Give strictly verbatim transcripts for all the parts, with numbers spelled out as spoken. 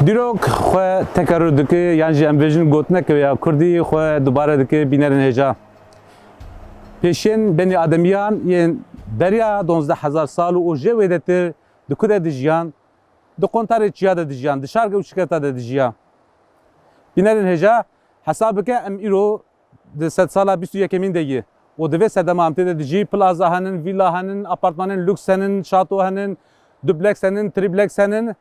Dîrok xwe tekerûr dike, yan jî em bêjin gotinek ya kurdî xwe dubare dike bînerên hêja. Pêşên benî ademiyan yên beriya duwazdeh hezar sal û jê wêdetir di ku de dijiyan, di qontarê çiya de dijiyan, di şarge û şikefta de dijiya. Bînerên hêja, hesab bike em îro di sedsala bîst û yekemîn de ye û di vê sedema em tê de dijî, plaza henin, vîla henin, apartmanên lûks henin, şato henin, dubleks henin, trîbleks henin.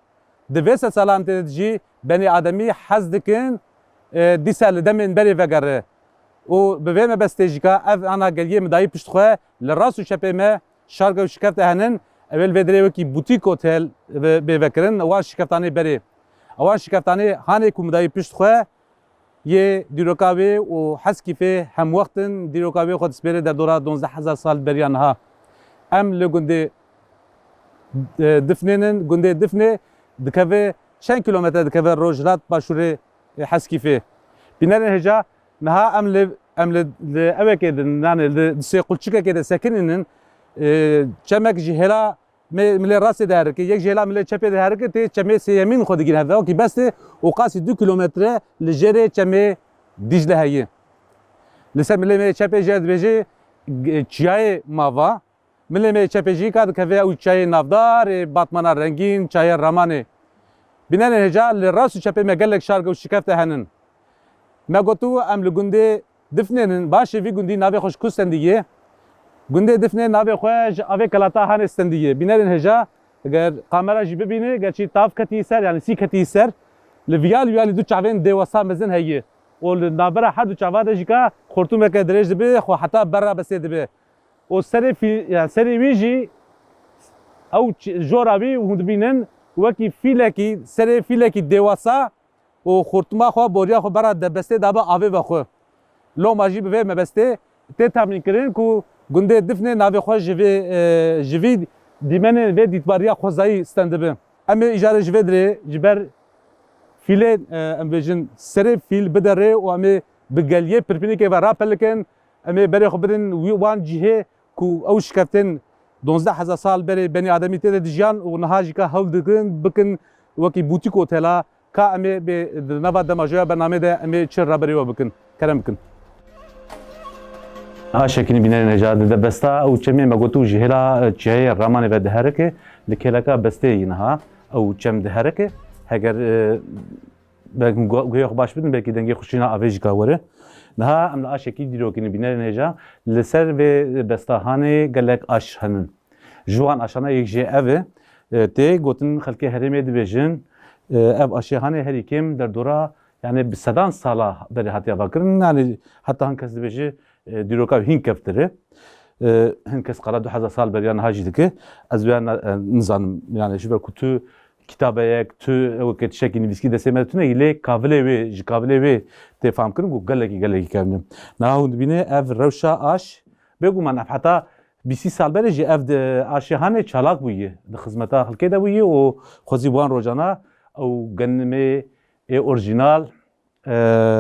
Di vê sedsala em tê de dijî, benî ademî hez dikin, e, dîsa li demên berê vegere. Û bi vê mebestê jî ka ev ana geliyê min dayî pişt xwe, li rast û çepê me şarge û şikefte henin, ew ê li vê derê wekî butîk otel bi-, bê vekirin, wan şikeftanê berê. Ewan şikeftanê hanê ku min dayî pişt xwe, yê dîroka wê û Heskîfê hemwext in, dîroka wê xwe dispêre derdora duwazdeh hezar sal beriya niha. Em li gundê, e, Difnê nin, gundê Difnê dikeve çend kîlometre dikeve rojhilat başûrê, e, Heskîfê. Bînerên hêja, niha em li, em li, li ewekê de, yanî li, di sê qulçikekê de sekinînin, e, çemek ji hêla me-, milê rastê diherike, yek ji hêla milê çepê diherike, tê çemê sêyemîn xwe digîne hev. Wekî bestê û qasî du kîlometre li jêrê çemê Dîcle heye. Li ser milê me çepê jê dibêje, g-, çiyayê Mava. Milê me çepê jî ka dikeve ew çiyayê navdar ê Batmana Rengîn, çiyayê Ramanê. Bînerên hêja, li rast û çepê me gelek şarge û şikefte henin. Me gotibû em li gundê Difnê nin, başê vî gundî navê xwe ji ku stendî ye? Gundê Difnê navê xwe ji avê kelata Hanê stendî ye. Bînerên hêja, eger kamera jî bibîne, gerçî tav ketî ser, yanî sî ketî ser, li viyalî viyalî du çavên dêwasa mezin heye. Û li navbera her du çava de jî ka xortûmeke dirêj dibe, xwe heta berra bestê dibe. Û serê fî-, yanî serê wî jî ew ç-, jora wî hûn dibînin wekî fîlekî, serê fîlekî dêwasa û xortuma xwe, boriya xwe bera de bestê dabe avê ve xwe. Loma jî bi vê mebestê tê temîn kirin ku gundê Difnê navê xwe ji vê, e, ji vî dîmenên vê dîtbariya xwezayî stendibe. Em ê îcarê ji vê dirê ji ber fîlê, e, em bêjin serê fîl bide rê û em ê bi geliyê pirpînikê ve rapelikin. Em ê berê xwe bidin wî, wan cihê ku ew şikeftên duwazdeh hezar sal berê benî ademî tê de dijiyan û niha jî ka hewl dikin bikin wekî bûtîk otela, ka em ê bê di nava demajoya bernamê de em ê çi raberê we bikin. Kerem bikin. A şekînî bînerên hêja di debesta ew çemê me got û ji hêla, e, çiyayê Ramanê ve diherike, li kêleka bestê yî niha ew çem diherike. Heger, e, Belkî gu-, guhê xwe baş bidin, belkî dengê xwe şîna avê jî ka were. Niha em li aşekî dîrokî ne bînerên hêja, li ser vê besta hanê gelek aş henin. Ji wan aşana yek jê ev e, e, tê gotin xelkê herêmê dibêjin, e, ev aşê hanê herî kêm derdora, yani bi sedan sala berê hatiye avakirin. Yani heta hin kes dibêje, e, dîroka wî hîn kevtir e. E, hin kes qala du hezar sal beriya niha jî dike. Ez wê ne-, e, nizanim. Yani ji ber ku tu kitabeyek, tu ew ke tiştekî nivîskî destê me de tune, lê kavilê wê, ji kavilê wê tê fam kirin ku gelekî, gelekî kevn e. Niha hûn dibîne ev rewşa aş, bêguman ev heta bîst sî sal berê jî ev di aşê hanê çalak bûye, di xizmeta xelkê de bûye û xwezî wan rojana ew genimê ê orjînal, e,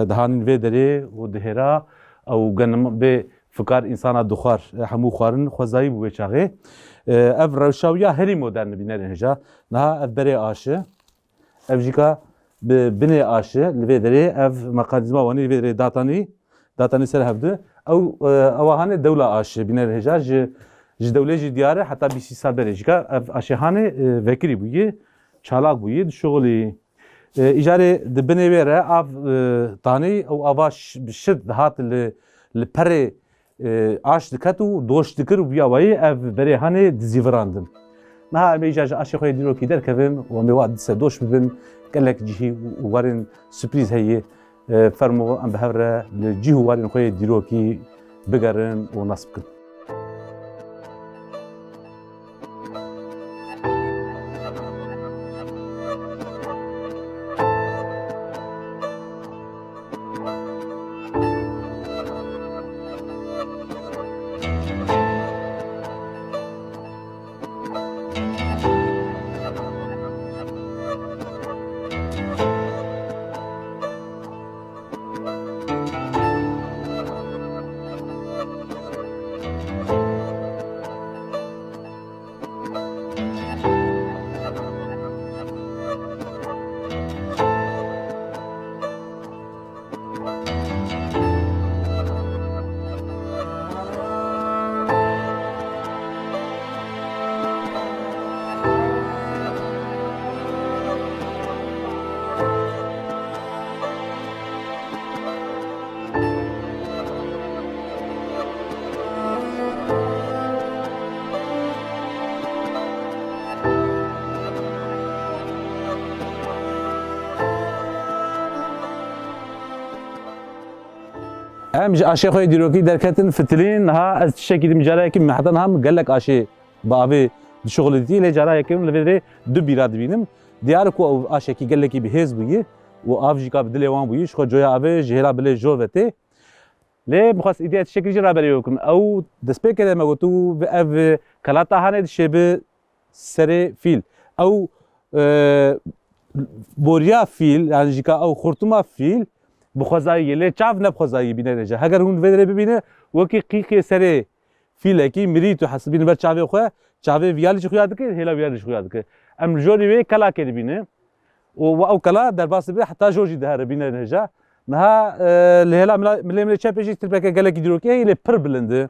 dihanîn vê derê û dihêra ew genim bê fikar însana dixwar, e, hemû xwarin xwezayî bû wê çaxê. E, ev rewşa wî ya herî modern bînerên hêja. Niha ev berê aş e. Ev jî ka bi binê aş e. Li vê derê ev mekanîzma wanî li vê derê datanî, datanî ser hevdu. Ew, e, ewa hanê dewla aş e. Bînerên hêja ji, ji dewlê jî diyar e. Heta bîst sî sal berê jî ka ev aşê hanê, e, vekirî bûyî, çalak bûyî, dişuxulî. E, îcarê di binê wê re av, e, tanî ew ava ş-, bi şid dihat li, li perê, e, aş diket û doş dikir û bi awayî ev berê hanê dizîvirandin. Niha em ê îcar ji aşê xwe yê dîrokî derkevin û em ê wa dîse doş bibin. Gelek cihî û warên sürprîz heye. E, fermo em bi hev re li cih û warên xwe yê dîrokî bigerin û nas bikin. Em ji aşê xwe yê dîrokî derketin fitilîn. Niha ez tiştekî din, carekî min heta niha min gelek aşê bi avê dişuxulîtî, lê cara yekem li vê derê du bîra dibînim. Diyar e ku ew aşekî gelekî bi hêz bûyî û av jî ka bi dilê wan bûyî, ji xwe coya avê ji hêla bilê jor ve tê. Lê min xwest îdiya tiştekî jî raberê we bikim. Ew destpêkê de me gotibû, ev kela Tahanê dişê bi serê fîl. Ew, e, boriya fîl, yani jî ka ew xurtuma fîl bi xwezayî ye, lê çav ne bi xwezayî bîne nêce. Heger hûn vê derê bibîne, wekî qîqê serê fîlekî mirî tu hesibîne ber çavê xwe, çavê viya lê jî xuya dike, hêla viya lê jî xuya dike. Em li jorî wê kelakê dibîne. Û we ew kela derbas dibe, heta jor jî dihere bîne nêce. Niha, e, li hêla mila-, milê milê çepê jî tirpeke gelekî dîrokî heye, lê pir bilind e.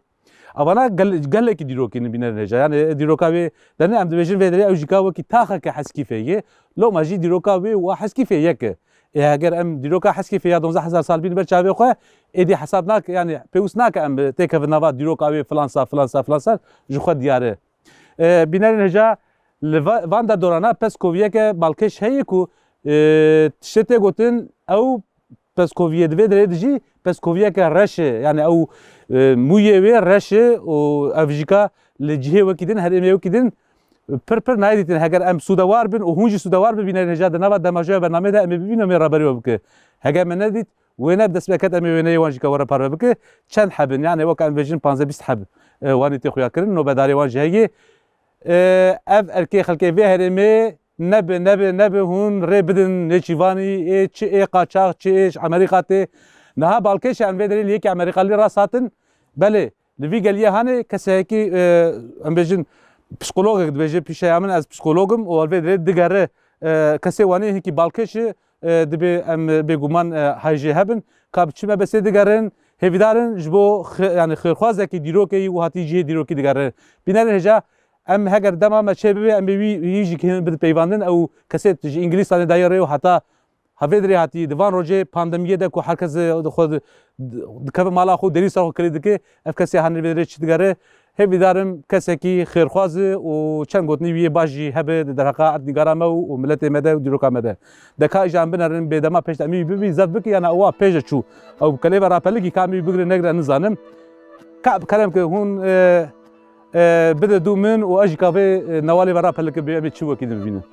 Evana gel-, gelekî dîrokî bîne nêce. Yani dîroka wê dene em dibêjin vê derê ew jî ka wekî taxeke Heskîfê ye. Loma jî dîroka wê û a Heskîfê yek e. Ê heger em dîroka Heskîfê ya donzdeh hezar sal bîn ber çavê xwe, êdî hesab nake, yani pêwîst nake em têkevin nava dîroka wê filan sal, filan sal, filan sal ji xwe diyar e. E, bînerên hêja li va-, van derdorana pezkoviyeke balkêş heye ku, e, tiştê tê gotin ew pezkoviyê di vê derê de jî pezkoviyeke reş e. Yani ew, e, mûyê wê reş e û ev jî ka li cihê wekî din, herêmê wekî din pir pir nayê dîtin. Heger em sûdewar bin û hûn jî sûdewar bibîne, hêja di nava demajoya bernameyê de em ê bibînin, em ê reberî we bike. Heger me nedît, wêne bi dest me ket, em ê wêneyê wan jî ka we re parve bike. Çend heb in? Yani weke em bêjin panzdeh bîst heb, e, wanî tê xuya kirin, nobedarê wan jî heye. E, ev erkê xelkê vê herêmê nebe, nebe, nebe hûn rê bidin nêçîvanî, ê çi ê qaçax, çi ê ji Amerîka tê. Niha balkêş e, em vê derê li yekê Amerîkalî rast hatin. Belê, li vî geliyê hanê keseyekî, e, em bêjin psîkologek dibêje pîşeya min, ez psîkolog im û li vê derê digere, e, kesê wanî hinkî balkêş e, e, dibê em, e, bêguman, e, hay jê hebin. Ka bi çi mebestê digerin, hêvîdar in ji bo xê-, yani xêrxwazekî dîrokê yî û hatî cihê dîrokî digerin. Bînerên hêja, em heger dema me çê bibe, em ê wî, wî jî kirin bidin peyvandin. Ew kesê ji Îngilîstanê daye rê û heta ha vê derê hatî, di van rojê pandemiyê de ku her kes, e, xwe di-, di-, dikeve mala xwe, derî ser xwe kirê dike, ev kesê hanê vê derê çi digere. Hêvîdar im kesekî xêrxwaz e û çend gotinî wî yê baş jî hebe di derheqa erdnîgara me û, û miletê me de û dîroka me de. De ka îja em binerin, bê dema pêş de em wî bibî zef bike, yana ewa pêş de çû. Ew bi kelê ve rapelikî ka em wî bigrin negrin nizanim. Ka bi kerem ke hûn, e, e, bide dû min û ez jî ka vê, e, newalê ve rapelikim bê em ê çi wekî din bibînin.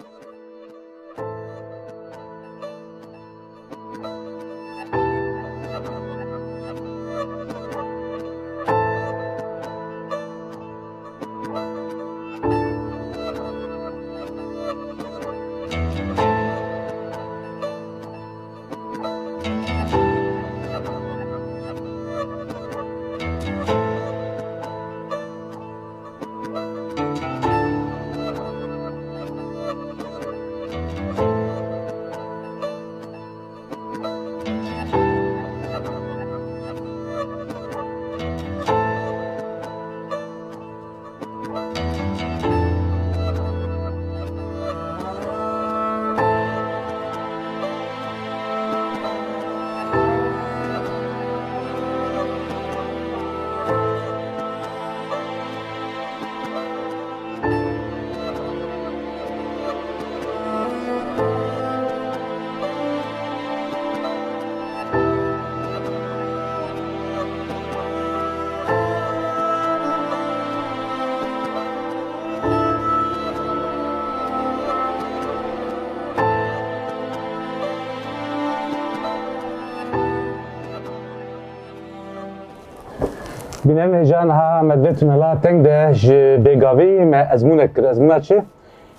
Bînerên hêja, niha me di vê tunela teng de ji bêgavî me ezmûnek kir. Ezmûna çi?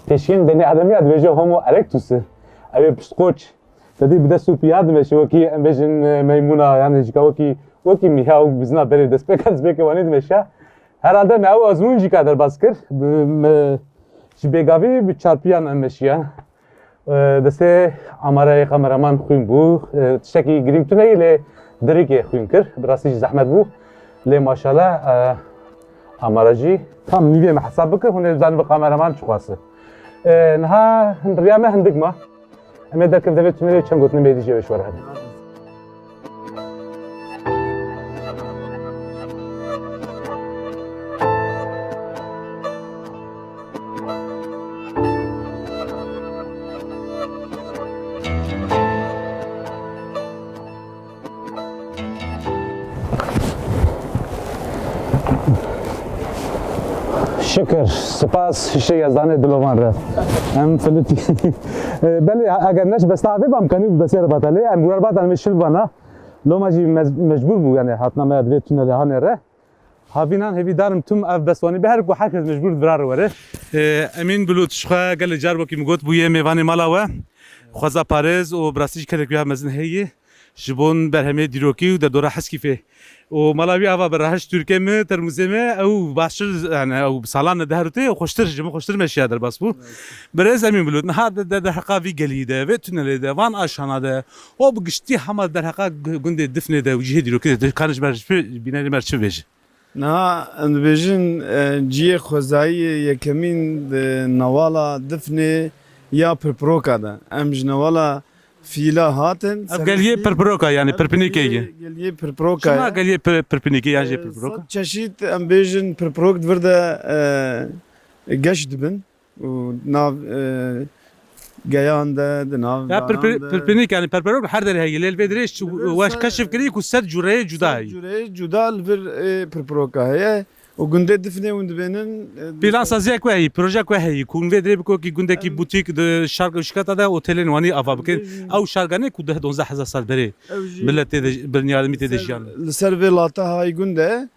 Pêşiyên benî ademiya dibêje Homo erectus e. Ew ê piştqoç. Te dî bi dest û piya dimeşe, wekî em bêjin, e, meymûna, yani jî ka wekî, wekî miha û bizina berê destpêka destpêkê wanî dimeşe. Herhalde me ew ezmûn jî ka derbas kir. Bi, me, ji bêgavî bi çarpiyan em meşiyan. E, destê Amarayê kameraman xwîn bû. E, tiştekî girîng tune ye, lê dirîkê xwîn kir. Bi rastî jî zehmet bû. Lê maşallah, e, Amara jî tam nîvê me hesab bike, hûn ê bizanibin kameraman çiqas e. E, niha hin-, riya me hindik ma. Em ê derkevin devê tunelê, çend gotinên me êdî jê wê ji we re hebin. Şikir, spas hişê Yezdanê dilovan re. Em filitî. E, belê, eger neş besta avê bam, kenî bi besê re bata lê, em werbatan me şil bana. Loma jî mez-, mecbûr bû, yani hatna me ya divê tunelê hanê re. Havînan hêvîdarim tim ev bestwanî be, her ku herkes mecbûr vira re were. E, Emîn Bilut, ji xwe gelê car wekî min got bûye mêvanê mala we. Xweza parêz û bi rastî jî kedek wî ya mezin heye. Ji bon berhemê dîrokî û derdora Heskîfê. Û mala wî ava bi reheş tûrkê min, termûzê min, ew baştir, yani ew salan e diherûtê, ew xweştir, ji min xweştir meşiya derbas bû. Evet. Birêz Emîn Bilut, niha de, de, derheqa vî gelî de, vê tunelê de, van aşana de, û bi giştî hema derheqa gu-, gundê Difnê de û cihê dîrokî de, tu kanî ji me re, bînerê me re çi bêjî? Niha em dibêjin, e, cihê xwezayî yekemîn di newala Difnê ya Pirpiroka de. Em ji newala Fîla hatin. Ev geliyê Pirpiroka, yani Pirpinîkê ye. Geliyê Pirpiroka ye. Çima geliyê Pir-, Pirpinîkê yan jê Pirpiroka? E, sed çeşît em bêjin Pirpirok di vir de, e, geş dibin. Û nav, e, geyan de, di nav daran de. Ya Pirpir-, Pirpinîk, yani Pirpirok her derê heye. Lê li vê dirêj çi-, weş keşif kirî ku sed cureyê cuda heye. Sed cureyê cuda li vir, e, Pirpiroka heye. Û gundê Difnê hûn dibênin, e, Pîlan saziyek we heyî, projek we heyî, ku hûn vê dirê bikokî gundekî butîk di şark û şiketa de otelên wanî ava bikin. Ew şarganê ku deh donzdeh hezar sal berê millet tê de, binîademî tê de jiyan. Li ser vê lata hayî gund e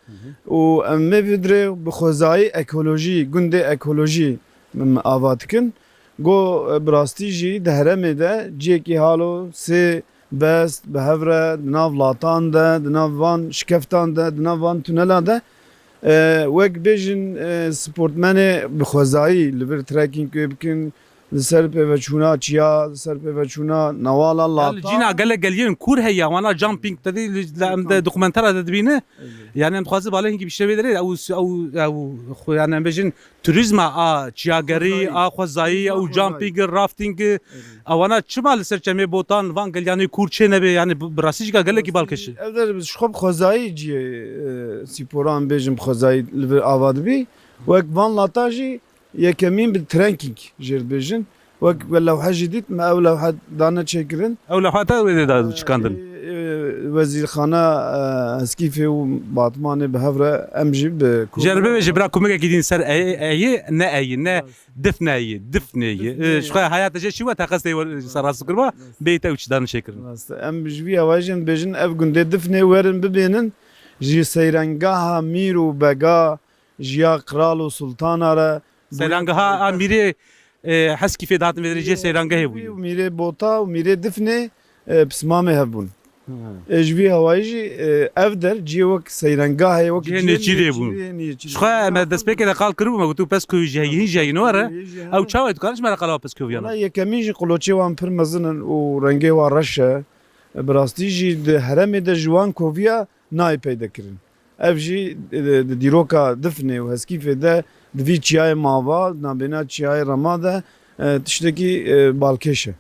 û em vê dirê bi xwezayî ekolojî, gundê ekolojî ava dikin. Go, e, bi rastî jî di herêmê de cihekî halo sê best bi hev re di nav latan de, di nav van şikeftan de, di nav van tunelan de, e, wek bêjin, e, sportmenê bi xwezayî li vir trekking wê bikin, li ser pêveçûna çiya, li ser pêveçûna newala latan. Ya li cîna gelek geliyên kûr heye, wana jumping, te dî li, li, em de dokumentera de dibîne. Evet. Yani em dixwazin balê hinkî bişte vê derê, ew, ew, ew, xwe, yani em bêjin, Turîzma a çiyagerî, a xwezayî, a xwezayî, a jumping, rafting, ewana çima li ser çemê botan van geliyanê kûr çê nebe, yani bi, bi rastî jî gelekî balkêş e. Ev der ji xwe bi xwezayî cihê, e, spora em bêjin bi xwezayî li vir ava dibî. Wek van lata jî yekemîn bi trekking jê dibêjin. Wek we lewhe jî dît, me ew lewhe dane çêkirin. Ew lewhe te wê de da çikandin? E, e, wezîrxana, e, Heskîfê û Batmanê bi hev re em jî bi ku- Jê re bibêje bira kumekekî din ser ê, ê, ne ê, ne Difnê ye, Difnê ye. Difnê. E, ji xwe heyata jê çi we teqez tê we ser rast kirwa, bê te û çi dan çêkirin. Rast. Em ji vî hewayê jî em dibêjin ev gundê Difnê werin bibênin ji seyrangeha mîr û bega, jiya qral û sultana re. Seyrangeha a mîrê, e, Heskîfê dihatin vê derê cihê seyrangehê bûye. Mîrê Bota û mîrê Difnê, e, pismamê hev bûn. Hı. E, ji vî hewayî jî, e, ev der cihê wek seyrangehê, wek cihê nêçîrê bûn. Ji xwe me destpêkê de qal kiribû, me gotu pez ku ji heyî, jî heyî nû were. Ew çawa dikare ji me re qala pez ku viyana? Wala yekemîn jî qulocê wan pir mezin in û rengê wan reş e. Bi rastî jî di herêmê de ji wan koviya nayê peyda kirin. Ev jî, e, di dîroka Difnê û Heskîfê de di vî çiyayê Mava, nabêna çiyayê Rema de, e, tiştekî, e, balkêş e.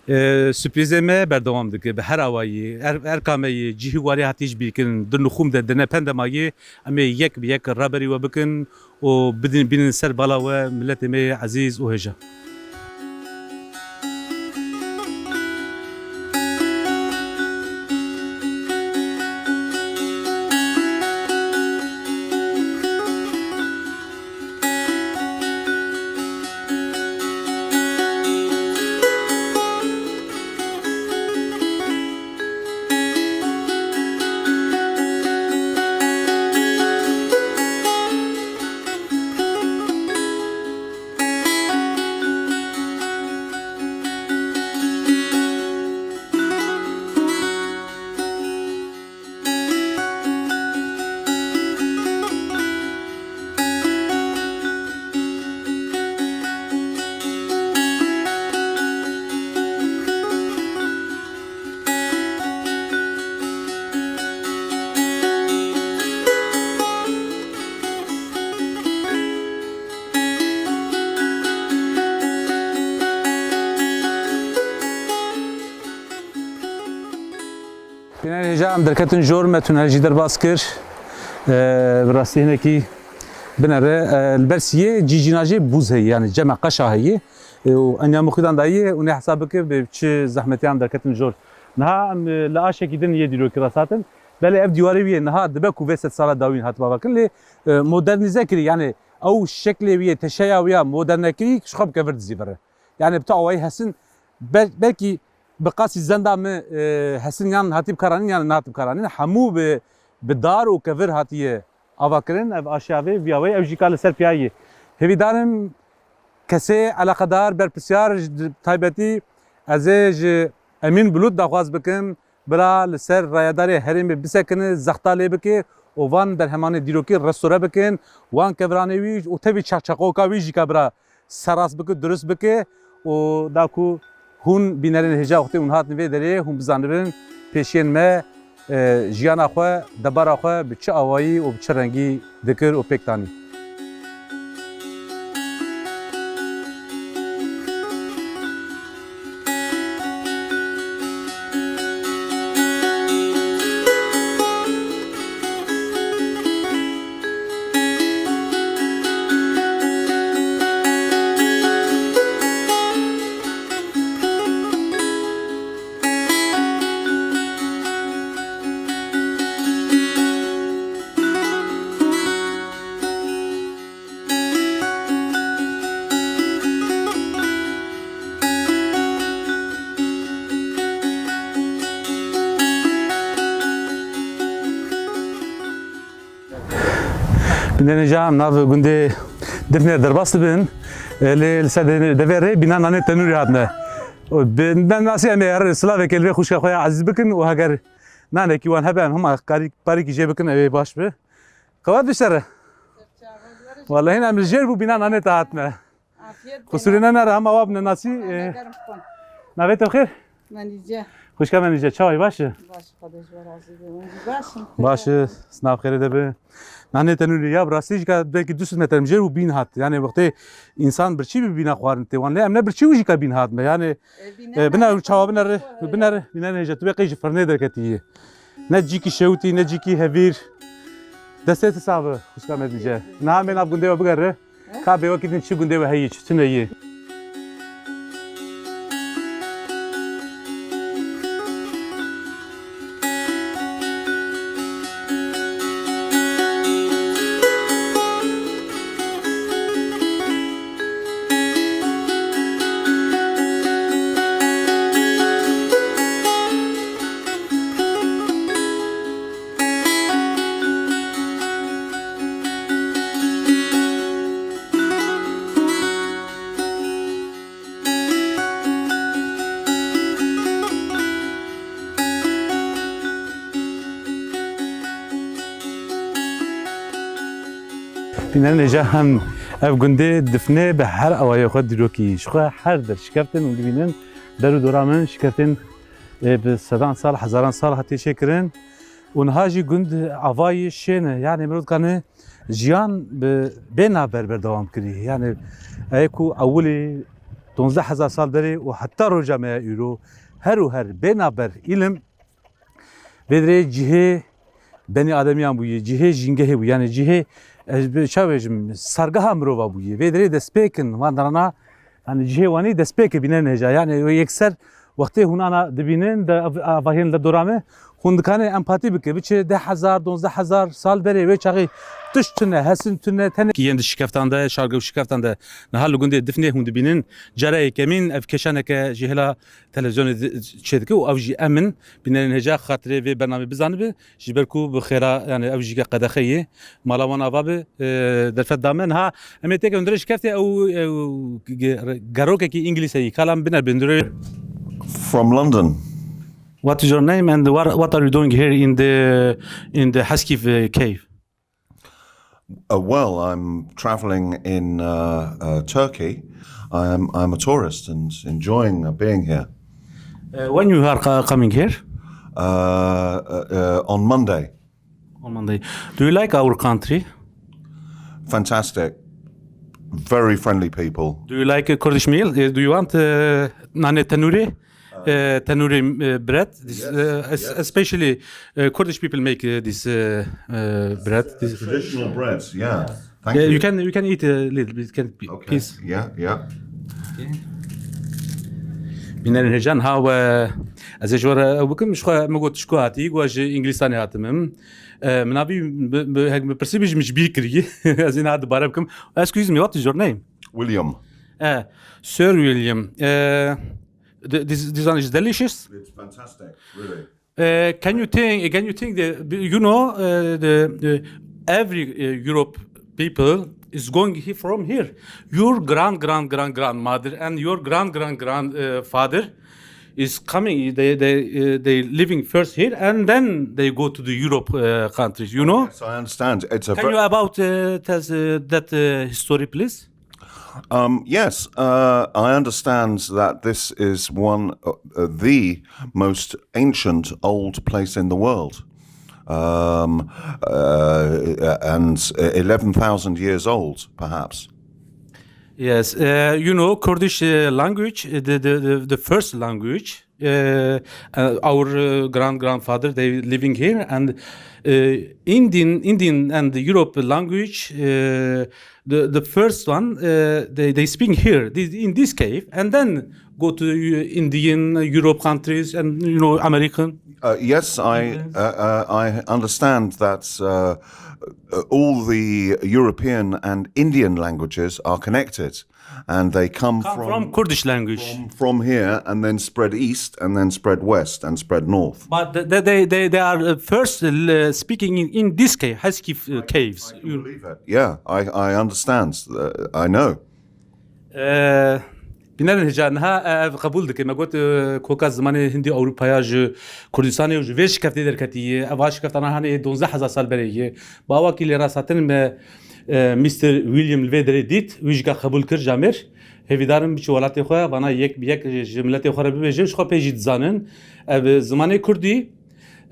E, surprîzê me berdewam dike. Bi her awayî, er-, erka me yê, cihê warê hatî ji bîr kirin, di nixûm de, di nependema yê, em ê yek bi yek reberî we bikin. û bidin, bînin ser bala we, miletê me yê ezîz û hêja. Bînerên hêja, em derketin jor, me tunel jî derbas kir. E, bi rastî hinekî binere, e, li ber siyê cî cîna jê bûz heye, yani ceme qeşa heye. E, û enya mixîdan dayê û nê hesab bike bi çi zehmetiyan derketin jor. Niha em, e, li aşekî din yê dîrokî rast hatin. Belê ev dîwarê wî yê niha dibe ku vê sedsala dawîn hatibe avakirin, lê, e, modernîze kirî, yani ew şeklê wî yê, teşeya wî ya modernekirî ji xwe bi kevir dizîvire. Yani bi tu awayî hesin, bel-, belkî bi qasî zenda min, e, hesin yan hatî bikaranîn yan nehatî bikaranîn. Hemû bi, bi dar û kevir hatiye avakirin. Ev aşiya vê, viya wê, ew jî ka li ser piya yî. Hêvîdarim kesê eleqedar, berpirsiyar, ji taybetî ez ê ji Emîn Bulut daxwaz bikim, bira li ser rayedarê herêmê bisekine, zexta lê bike û van berhemanê dîrokî restore bikin, wan keviranê wî û tevî çaqçaqoka wî jî ka bira serast bike, durust bike û da ku hûn bînerên hêja wextê hûn hatin vê derê, hûn bizanibin pêşiyên me, e, jiyana xwe, debara xwe bi çi awayî û bi çi rengî dikir û pêk tanî. Binêrin hêja em nav gundê Difnê derbas dibin. E, lê li ser de-, devê rê bîna nanê tenûrê hatine. Û bi, bi nasî em ê her silavekê li vê xwişka xwe ya ezîz bikin û heger nanekî wan hebe em hema karî-, parîkî jê bikin, ew ê baş bi. Qewet bişere. Wallahî em li jêr bû bîna nanê te hatine. Afiyet. Qusûrê ne nere, hema wa bi nenasî, e, navê te bi xêr? Menîce. Xwişka Menîce, çawa yî, baş î? Baş, Xwedê ji we razî be. Min jî baş im. Baş î, nav xêrê de be. Nanê tenûrê ya, bi rastî jî ka belkî du sed metre em jê û bîn hat. Yani wextê însan birçî bi bîna xwarin tê wan. Lê em ne birçî û jî ka bîn hat me. Yani, e, bîne e, bine çawa binere, binere, bîne nêje. Tu bê qey ji firnê derketî yî. Ne cîkî şewitî, ne cîkî hevîr. Destê tu sax be, xwişka Menîce. Niha em ê nav gundê we bigere. Ka bê wekî din çi gundê we heyî, çi tune yî. Bînerên hêja, hem ev gundê Difnê bi her awayê xwe dîrokî ji xwe her der şikeftin û dibînin der û dora min şikeftên, e, bi sedan sal, hezaran sal hatiye çêkirin. Û niha jî gund avayî şên e. Yani mirov dikane jiyan bi bê navber berdewam kirî. Yani ê ku ewilî donzdeh hezar sal berê û heta roja me ya îro her û her bê navber îlim vê dirê cihê benî ademiyan bûye, cihê jîngehê bûye. Yani cihê, ez bi çawa bêjim, sargeha mirova bûye. Vê dirê destpêkin van derana, yani cihê wanî destpêke bînerên hêja. Yani wê yekser wextê hûn ana dibînin, de av-, avahiyên li dora me, hûn dikane empatî bike. Biçe deh hezar, donzdeh hezar sal berê wê çaxê tişt tune, hesin tune, tenê. Yên di şikeftan de, şarge û şikeftan de, niha li gundê Difnê hûn dibînin, cara yekemîn ev kêşaneke ji hêla televîzyonê di-, çêdike û ew jî em in. Bînerên hêja xatirê vê bernamê bizanibe, ji ber ku bi xêra, yani ew jî ke qedexe ye. Mala wan ava be, e, derfet da me. Niha em ê têke hundirê şikeftê ew, ew ge-, ge-, gerokekî îngilîz heyî. Kala em bine bi hundirê. From London. What is your name and what, what are you doing here in the, in the Haskif, uh, cave? Uh, well, I'm traveling in, uh, uh, Turkey. I'm, I'm a tourist and enjoying, uh, being here. Uh, when you are co-, coming here? Uh, uh, uh, on Monday. On Monday. Do you like our country? Fantastic. Very friendly people. Do you like, uh, Kurdish meal? Uh, do you want, uh, nane tandoori? Uh, tandoori, uh, bread. This, yes, uh, es-, yes. Especially, uh, Kurdish people make, uh, this, uh, uh, bread. This traditional bread, yeah. Thank you. Yeah, you can, you can eat a little bit, can p-, okay, piece. Yeah, yeah. Okay. Bînerên hêja niha we, ez ê ji we re ew bikim, ji xwe min got ji ku hatî, got ez ji Îngilîstanê hatim im. E, min navî bi, bi, hek min pirsî bî ji min ji bîr kirî. Ez ê niha dibare bikim. Excuse me, what is your name? William. E, Sir William. E, th- this, this one is delicious. It's fantastic, really. Uh, can you think? Can you think that you know uh, the, the every uh, Europe people is going he- from here? Your grand grand grand grandmother and your grand grand grand uh, father is coming. They they uh, they living first here and then they go to the Europe uh, countries. You know? Yes, I understand. It's a Can ver- you about uh, tell us uh, that uh, history, please? Um, yes, uh, I understand that this is one uh, uh, the most ancient old place in the world, um, uh, and eleven thousand years old, perhaps. Yes, uh, you know Kurdish uh, language, uh, the, the the the first language. Uh, uh, our uh, grand grandfather they living here and uh, Indian Indian and Europe language. Uh, the the first one uh, they they speak here this, in this cave and then go to uh, Indian Europe countries and you know American. Uh, yes, I uh, uh, I understand that uh, uh, all the European and Indian languages are connected, and they come, Come from, from Kurdish language. from from here and then spread east and then spread west and spread north. But they they they, they are uh, first uh, speaking in, in this cave, Haskif uh, caves. I can believe it. Yeah, I, I understand. Uh, I know. Ee, Bînerên hêja niha e, ev qebûl dike. Me got e, koka zimanê Hindî Ewropaya ji Kurdistanê û ji vê şikeftê derketiye. Ev a şikeftana hanê donzdeh hezar sal berê ye. Bi awakî lê rasthatin me e, Mister William li vê derê dît. Wî jî ka qebûl kir camêr. Hêvîdarim biçe welatê xwe, vana yek bi yek ji miletê xwe re bibêje, ji xwe pê jî dizanin. Ev e, zimanê Kurdî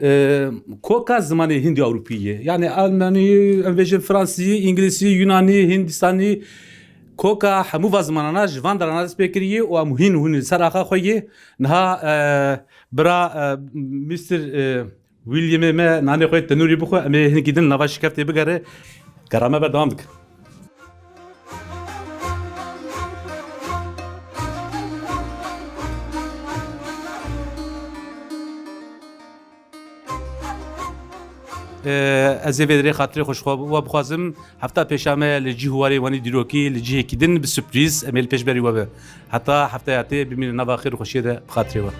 e, koka zimanê Hindî Ewropî ye. Yani Almanî, em bêjin Fransî, Îngilîsî, Yunanî, Hindistanî, koka hemû va zimanana ji van derana dest pê kiriye û em hîn hûn li ser axa xwe yê. Niha e, bira e, Mister e, Williamê me nanê xwe tenûrî bixwe, em ê hinkî din nava şikeftê bigere. Gera me berdewam dikin. Ee, ez ê vê derê xatirê xwe ji xwe we bixwazim. Hefta pêşa me li cî Huwarê Wanî Dîrokî li cihekî din bi surprîz em ê li pêşberî we be. Heta hefteya tê bimînin nava xêr û xweşiyê de bi xatirê we.